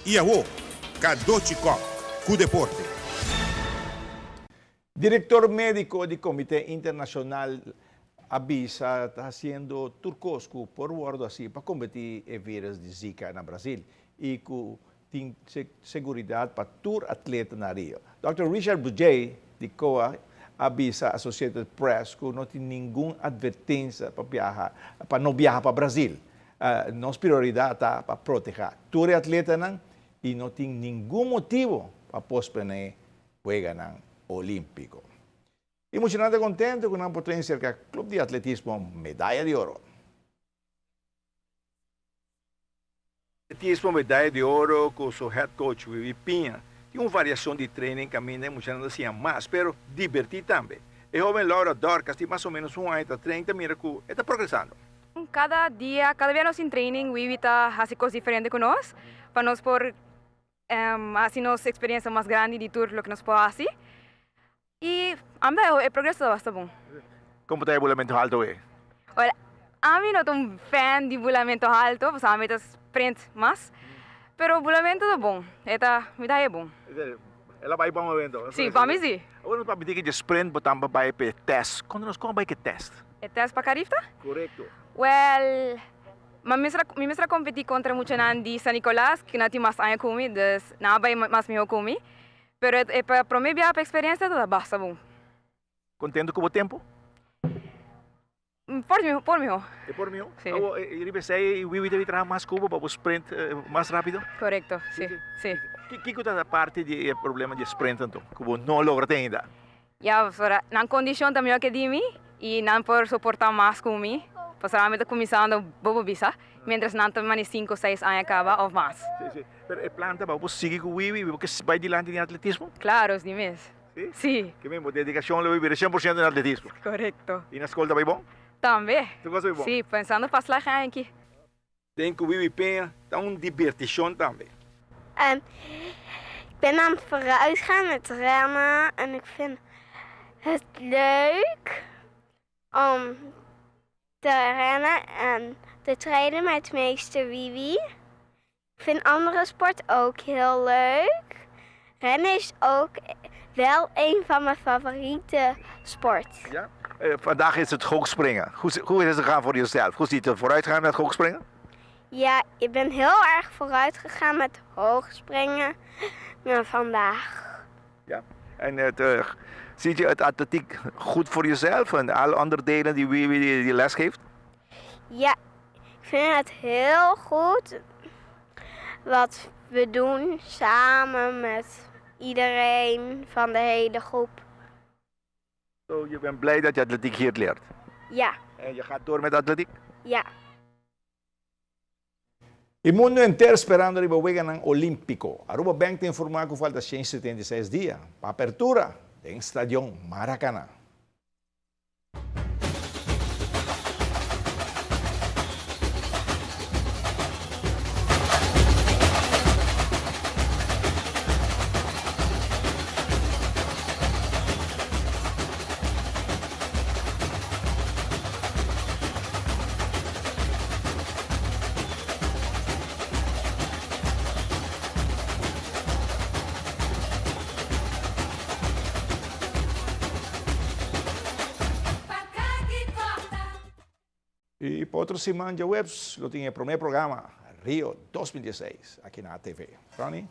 I awo, Cadochi Kock ku deporte. Director medico di Comite Internacional a bisa ta haciendo tur cos cu por wordo haci pa combati e virus di Zika na Brasil y cu tin seguridad pa tur atleta na Rio. Dòkter Richard Bujay di COA a bisa Associated Press cu no tin ningun advertencia pa biaha pa no biaha pa Brasil. Nos prioridad ta pa proteha tur e atletanan y no tin ningun motibo pa pospone Weganan Olimpico. Y muchanan ta contento cu nan por train cerca Club di Atletismo Medaya di Oro. Atletismo Medaya di Oro cu su head coach Wiwi Piña tin un variacion di training caminda e muchanan ta siña mas pero diberti tambe. E hoben Laura Dorcas tin mas o menos un aña ta train ta mira cu e ta progresando. Cada dia, cada bia nos tin training Wiwi ta haci cos diferente cu nos pa nos por Hasi nos experiencia mas grandi di tur loke nos por hasi y ami ta e progreso ta basta bon. Como ta e bulamento halto e? Well, ami no ta un fan di bulamento halto pasobra ami ta sprint mas, pero bulamento ta bon, e ta, mi ta haña bon. El a bai bon evento? Si, pa mi si. Awor nos papia di ke sprint bo tambe bai pa e test, konta nos kon a bai ku e test? E test pa Carifta? Korekto. Well, Ma mi mester a competi contra muchanan di San Nicolas cu nan tin mas aña cu mi, dus nan a bay mas miho cu mi. Pero e pa prome biaha pa experiencia ta basta bon. Contento cu bo tempo? Por miho, por miho. E por miho? Si. Awo riba esey Wiwi debe traha mas cu bo pa bo sprint mas rapido? Corecto, si, si. Kico ta parti di e problema di e sprint anto cu bo no logra te ainda? Ya, pasobra nan kondishon ta mihó ke di mi i nan por soportá mas ku mi, pasobra ami ta kuminsando bobo bisa, miéntras nan ta mane sinku, seis aña kaba òf mas. Sí, sí. Pero e plan ta pa bo sigui ku Wiwi, bo ke bai dilanti den atletismo? Klaro, di mes. Sí? Sí. Ke men bo dedikashon lo bai bira 100% den atletismo? Korekto. I na skol ta bai bon? Tambe. Tur kos ta bai bon? Sí, pensando pa slag aña aki. Den ku Wiwi Peña ta un dibertishon tambe. Ik ben aan het vooruitgaan met rennen en ik vind het leuk om te rennen en te trainen met meester Wiwi. Ik vind andere sport ook heel leuk. Rennen is ook wel een van mijn favoriete sport. Ja? Vandaag is het hoogspringen. Hoe is het gegaan voor jezelf? Hoe ziet het vooruit gaan met hoogspringen? Ja, ik ben heel erg vooruit gegaan met hoogspringen vandaag. Ja, en het, uh, ziet je het atletiek goed voor jezelf en alle andere delen die wie die, die les geeft? Ja, ik vind het heel goed wat we doen samen met iedereen van de hele groep. So, je bent blij dat je atletiek hier leert? Ja. En je gaat door met atletiek? Ja. E mundo henter sperando riba Weganan Olimpico. Aruba Bank ta informa cu falta 176 dia pa apertura den Stadion Maracana. Y pa otro siman djaweps lo tin e prome programa Rio 2016 aki na ATV. Ronnie?